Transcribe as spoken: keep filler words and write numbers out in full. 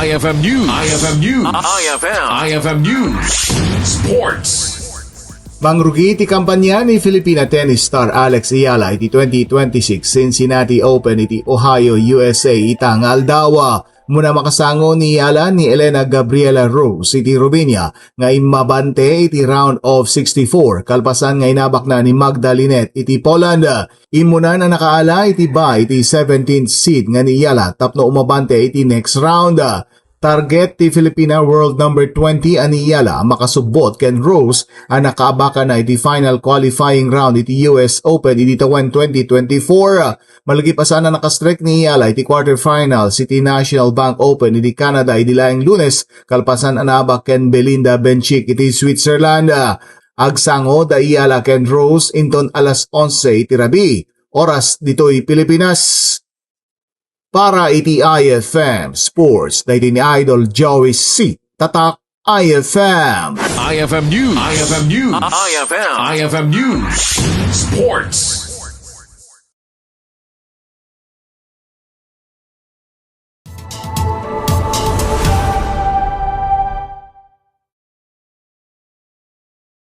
I F M News. I F M News. I F M. I F M News. Sports. Mangrugi ti kampanya ni Filipina tennis star Alex Eala iti twenty twenty-six Cincinnati Open iti Ohio, U S A ita nga aldaw. Muna makasango ni Eala ni Elena Gabriela Rose iti Romania nga immabante iti round of sixty-four kalpasan nga inabakna ni Magda Linette iti Poland. Immunan a nakaala iti ba iti seventeenth seed nga ni Eala tapno umabante iti next round. Target ti Filipina world number twenty a ni Eala a makasubbot ken Rose a nakaabakanna iti final qualifying round iti U S Open idi tawen twenty twenty-four. Malagip a saan a nakastrek ni Eala iti quarterfinals iti National Bank Open iti Canada idi laeng Lunes kalpasan a naabak ken Belinda Bencic iti Switzerland. Agsango da Eala ken Rose inton alas onse iti rabii, oras ditoy Pilipinas. Para iti I F M Sports, daytoy ni Idol Joey C. Tatak I F M. I F M News. I F M News. I F M. I F M News. Sports.